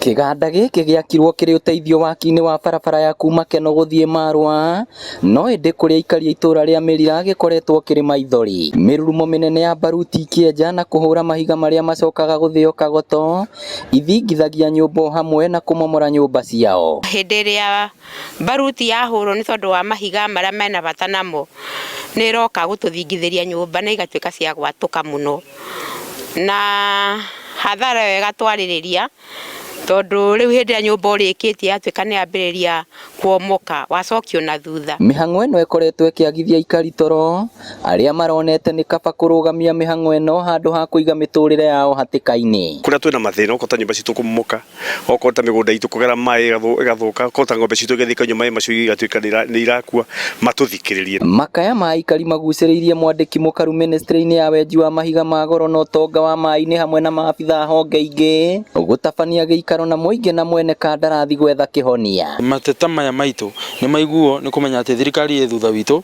Kĩganda gĩkĩ gĩakirwo kĩrĩ ũteithio waki-inĩ wa barabara ya kuma Keno gũthiĩ Marũa, no ĩndĩ kũrĩ aikari a itũra rĩa Mĩrira gĩkoretwo kĩrĩ maithori. Mĩrurumo mĩnene ya baruti ikĩenja na kũhũra mahiga marĩa macokaga gũthĩo kagoto ithingithagia nyũmba o hamwe na kũmomora nyũmba ciao. Hĩndĩ ĩrĩa baruti yahũrwo nĩ tondũ wa mahiga marĩa mena bata namo, nĩ ĩroka gũtũthingithĩria nyũmba na igatuĩka cia gwatũka mũno, na hathara ĩyo ĩgatwarĩrĩria tondũ rĩu hĩndĩ ĩrĩa nyũmba ũrĩkĩtie yatuĩka nĩ yambĩrĩria kwomoka, wacokio na thutha. Mĩhang'o ĩno ĩkoretwo ĩkĩagithia aikari toro arĩa maronete nĩ kaba kũrũgamia mĩhang'o ĩno handũ ha kũiga mĩtũrĩre yao hatĩka-inĩ. Kũrĩa twĩna mathĩna, okorwo ta nyũmba citũ kũmomoka, okorwo ta mĩgũnda itũ kũgera maĩ ĩgathũka, okorwo ta ng'ombe citũ igĩthiĩ ikanyua maĩ macio igatuĩka nĩ irakua, matũthikĩrĩrie. Makaya ma aikari magucĩrĩirie mwandĩki mũkaru ministry-inĩ ya wenji wa mahiga ma goro na ũtonga wa maĩ-inĩ hamwe na maabitha a honge ingĩ gũtabania gĩikaro na mũingĩ na mwene kandarathi gwetha kĩhonia. Mateta maya maitũ nĩ maiguo nĩ kũmenya atĩ thirikari ĩ thutha witũ,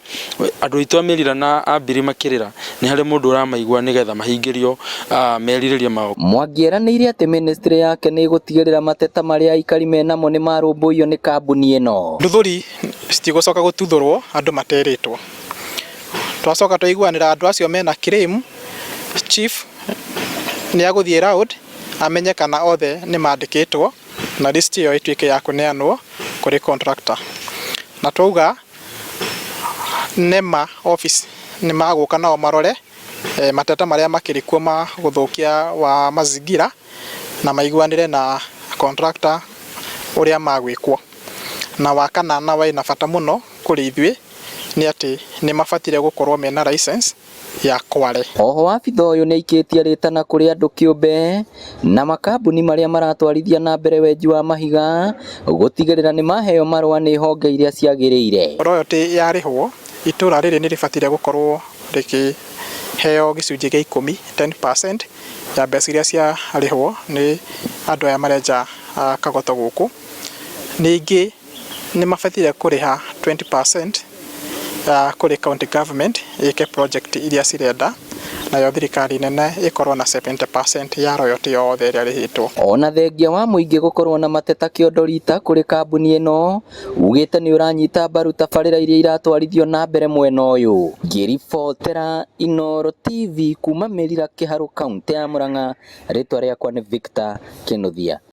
andũ aitũ a Mĩrira na a Mbiri makĩrĩra nĩ harĩ mũndũ ũramaigua nĩgetha mahingĩrio merirĩria mao. Mwangi eranĩire atĩ ministry yake nĩ ĩgũtigĩrĩra mateta marĩa aikari menamo nĩ marũmbũiyo nĩ kambuni ĩno. Nduthũri citigũcoka gũtuthũrwo andũ materĩtwo. Twacoka twaiguanĩra andũ acio mena claim, chief nĩ agũthiĩ round amenye kana othe nĩ mandĩkĩtwo na list ĩyo ĩtuĩke ya kũneanwo kũrĩ contractor. Na twauga NEMA office nĩ magũka nao marore mateta marĩa makĩrĩ kuo ma gũthũkia wa mazingira na maiguanĩre na contractor ũrĩa magwĩkwo. Na wa kana na wĩna bata mũno kũrĩ ithuĩ nĩ atĩ nĩ mabatire gũkorwo mena license ya kware. Oho wabitha ũyũ nĩ aikĩtie rĩtana kũrĩ andũ kĩũmbe na makambuni marĩa maratwarithia na mbere wenji wa mahiga gũtigĩrĩra nĩ maheo marũa nĩ honge iria ciagĩrĩire. Royalty yarĩhwo itũra rĩrĩ nĩ rĩbatire gũkorwo rĩkĩheo gĩcunjĩ gĩa 10, 10% ya mbeca iria ciarĩhwo nĩ andũ aya marenja kagoto gũkũ. Ningĩ nĩ mabatire kũrĩha 20% kũrĩ county government ĩke project iria cirenda, nayo thirikari nene ĩkorwo na 70% ya royalty yothe ĩrĩa ĩrĩhĩtwo. Ona thengia wa mũingĩ gũkorwo na mateta kĩondo rita kũrĩ kambuni ĩno, ugĩte nĩ ũranyita mbaru tabarĩra iria iratwarithio na mbere mwena ũyũ. Ngĩribotera Inooro TV kuma Mĩrira, Kĩharũ, kaũntĩ ya Murang'a, rĩtwa rĩakwa nĩ Victor Kĩnuthia.